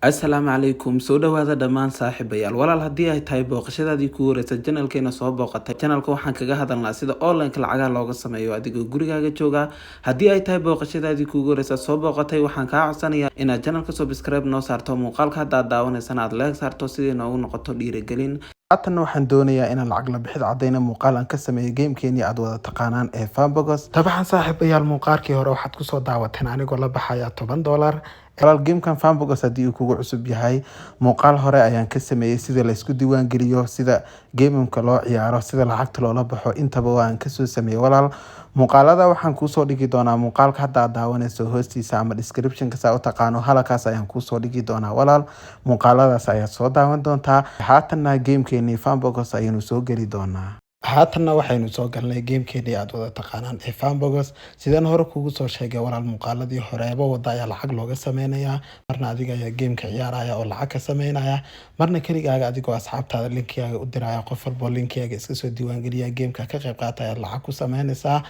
Asalaamu calaykum, soo dhawaada dhammaan saaxiibayaal. Walaal, haddii ay tahay booqashadaadii kugu horeysa channelkeena soo booqatay, channelka waxaan kaga hadalnaa sida online-ka lacagaha looga sameeyo adigoo gurigaaga jooga. Haddii ay tahay booqashadaadii kugu horeysa soo booqatay, waxaan kaa codsanayaa inaad channelka subscribe noo saarto, muuqaalka haddaad daawanaysana aad like saarto, sidii noogu noqoto dhiirigelin. Haatanna waxaan doonayaa inaan lacag la bixid cadayna muuqaal aan ka sameeyo gamekeenii aad wada taqaanaan ee Funbox. Dabcan saaxiibayaal, muuqaalkii hore waxaad kusoo daawateen anigoo la baxaya $10. Walaal, gamekan Funbox haddii uu kugu cusub yahay, muuqaal hore ayaan ka sameeyey sida la isku diiwaan geliyo, sida gamemka loo ciyaaro, sida lacagta loola baxo, intaba waan kasoo sameeyey. Walaal, muuqaalada waxaan kuusoo dhigi doonaa muuqaalka hadda aad daawanayso hoostiisa ama descriptionka saa u taqaano, halakaas ayaan kuusoo dhigi doonaa. Walaal, muuqaaladaas ayaad soo daawan doontaa. Haatanna gamekeenii Funbox ayaynu soo geli doonaa. Haatanna waxaynu soo galnay gamekeenii aad wada taqaanaan ee Funbox. Sidaan hore kugu soo sheegay walaal, muuqaaladii horeeba wada ayaa lacag looga sameynayaa. Marna adiga ayaa gameka ciyaaraya oo lacag ka sameynaya, marna keligaaga adigoo asxaabtaada linkigaaga u diraya, qof walboo linkigaaga iska soo diiwaangeliya, gameka ka qayb qaata, ayaad lacag ku sameynaysaa.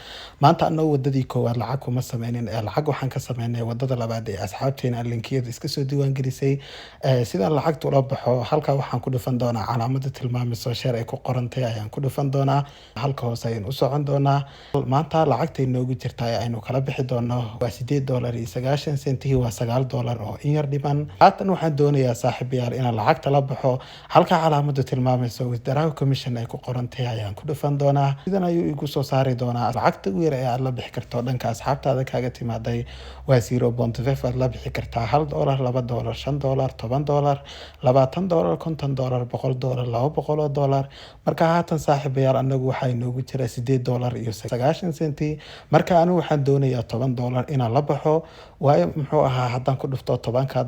Maanta annagu wadadii koowaad lacag kuma sameynin ee lacag waxaan ka sameynay wadada labaad ee asxaabteena linkiyada iska soo diiwaangelisay. Sidaan lacagta ula baxo, halkaa waxaan ku dhufan doonaa calaamada tilmaamayso share ay ku qorantay ayaan ku dhufan doonaa. Halka hoose ayaan u socon doonaa. Maanta lacagtay noogu jirta ee aynu kala bixi doono waa $8.90, waa $9 oo in yar dhiman. Haatan waxaan doonayaa, saaxiibayaal, inaan lacagta la baxo. Halka calaamadu tilmaamayso withdraw commission ay ku qorantahay ayaan ku dhufan doonaa. Sidan ayuu igu soo saari doonaa. Lacagta ugu yar ee aad la bixi karto dhanka asxaabtaada kaaga timaaday waa 0.5. Aad la bixi kartaa $1, $2, $5, $10, $20, $50, $100, $200. Marka haatan saaxiibayaal, anagu waxaa inoogu jira $8.90. Marka anigu waxaan doonayaa $10 inaan la baxo, waayo muxuu ahaa, haddaan ku dhufto $10-ka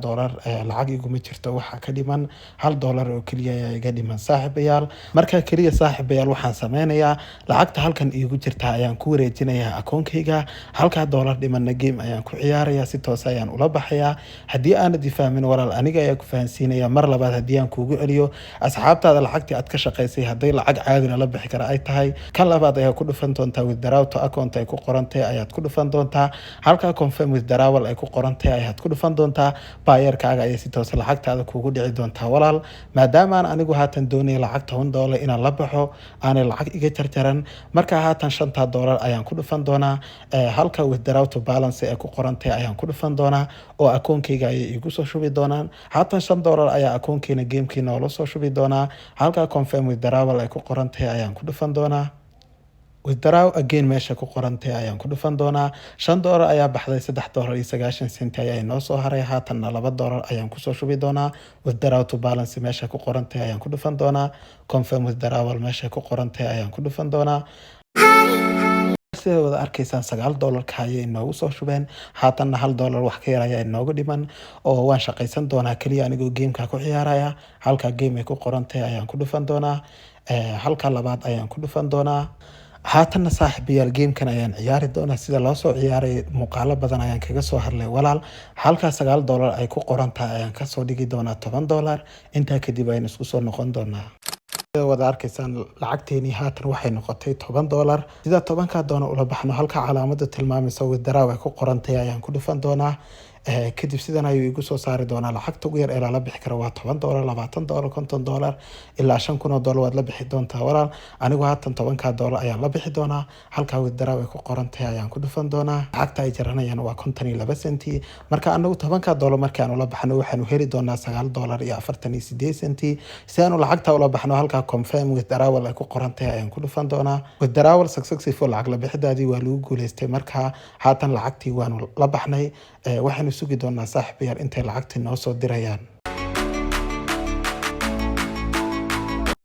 lacag iguma jirto. Waxaa ka dhiman $1 oo keliya ayaa iga dhiman, saaxiibayaal. Marka keliya, saaxiibayaal, waxaan sameynayaa lacagta halkan iigu jirta ayaan ku wareejinayaa akoonkayga. Halkaa dollar dhimanna game ayaan ku ciyaaraya, si toos ayaan ula baxayaa. Haddii aanad ifahmin walaal, aniga ayaa ku fahansiinaya. Mar labaad haddii aan kuugu celiyo, asxaabtaada lacagtii aad ka shaqaysay, hadday lacag caadi lala bixi kara ay tahay, kan labaad ayaa ku dhufan doontaa. Withdraw to account ay ku qorantahay ayaad ku dhufan doontaa. Halkaa confirm withdrawal ay ku qorantahay ayaad ku dhufan doontaa. Payeerkaaga ayay si toos lacagtaada kuugu dhici doontaa. Walaal, maadaama aan anigu haatan doonaya lacag $10 inaan la baxo, aanay lacag iga jarjaran, marka haatan shanta dollar ayaan ku dhufan doonaa. Halka withdraw to balance ay ku qorantahay ayaan ku dhufan doonaa oo akoonkayga ayay iigu soo shubi doonaan. Haatan $5 ayaa akoonkeena gamekii noola soo shubi doonaa. Halka confirm withdrawal ay ku qorantahay ayaan ku dhufan doonaa. Withdraw again meesha ku qorantahay ayaan ku dhufan doonaa. $5 ayaa baxday, $3.90 ayaa inoo soo haray. Haatanna $2 ayaan kusoo shubi doonaa. Withdraw to balance meesha ku qorantahay ayaan ku dhufan doonaa. Confirm withdrawal meesha ku qorantahay ayaan ku dhufan doonaa. Sida wada arkaysaan, $9-ka ayay inoogu soo shubeen. Haatanna $1 wax ka yar ayaa inoogu dhiman oo waan shaqaysan doonaa keliya anigoo gameka ku ciyaaraya. Halka game ay ku qorantahay ayaan ku dhufan doonaa. Halka labaad ayaan ku dhufan doonaa. Haatanna saaxiibayaal, gamekan ayaan ciyaari doonaa. Sida loo soo ciyaaray muuqaalo badan ayaan kaga soo hadlay. Walaal, halkaa $9 ay ku qoran tahay ayaan kasoo dhigi doonaa $10. Intaa kadib ayaan isku soo noqon doonaa. Wada arkaysaan, lacagteenii haatan waxay noqotay $10. Sida tobanka doolar ula baxno, halka calaamada tilmaamaysa withdraw ay ku qorantahay ayaan ku dhufan doonaa. Kadib sidan ayuu igu soo saari doonaa. Lacagta ugu yar ee lala bixi karo waa $10, $20, $50, ilaa $5,000 waad la bixi doontaa. Walaal, anigu haatan tobanka dollar ayaan la bixi doonaa. Halkaa withdraw ay ku qoran tahay ayaan ku dhufan doonaa. Lacagta ay jaranayaan waa 52 senti. Marka anagu tobanka dollar markii aan ula baxno, waxaanu heli doonaa $9.48. Si aanu lacagta ula baxno, halkaa confirm withdrawal ay ku qoran tahay ayaan ku dhufan doonaa. Withdrawal successful, lacag la bixidaadii waa lagu guuleystay. Marka haatan lacagtii waanu la baxnay. Waxaanu sugi doonaa, saaxiibayaal, intay lacagtii noo soo dirayaan.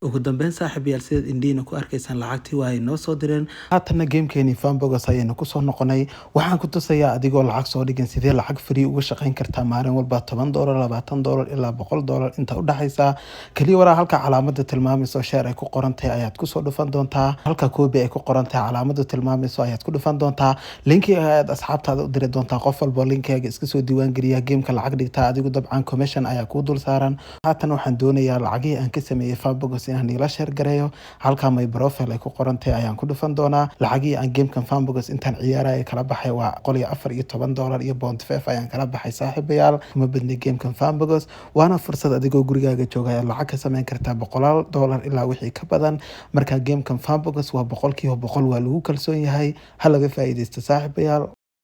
Ugu dambeyn saaxiibayaal, sidaad indhiina ku arkaysaan, lacagtii waa ay noo soo direen. Haatanna gamekeenii Funbox ayaynu kusoo noqonay. Waxaan ku tusayaa adigoo lacag soo dhigin sidee lacag free uga shaqayn kartaa maalin walba $10, $20 ilaa $100 inta udhexaysa. Keliya waraa, halka calaamada tilmaamayso share ay ku qoran tahay ayaad kusoo dhufan doontaa. Halka copy ay ku qoran tahay calaamada tilmaamayso ayaad ku dhufan doontaa. Linkiga ayaad asxaabtaada u diri doontaa. Qof walbo linkigaaga iska soo diiwaan geliya, gameka lacag dhigtaa, adigu dabcan commission ayaa kuu dul saaran. Haatan waxaan doonayaa lacagihii aan ka sameeyey Funbox inaan inaan ila share gareeyo. Halkaa "My profile" ay ku qorantahay ayaan ku dhufan doonaa. Lacagihii aan gamekan Funbox intaan ciyaaraya kala baxay waa $114.5 ayaan kala baxay, saaxiibayaal. Kuma badnay gamekan Funbox, waana fursad adigoo gurigaaga jooga ayaad lacag ka sameyn kartaa boqolaal dollar ilaa wixii ka badan. Marka gamekan Funbox waa 100% waa lagu kalsoon yahay. Ha laga faa'iidaysto, saaxiibayaal.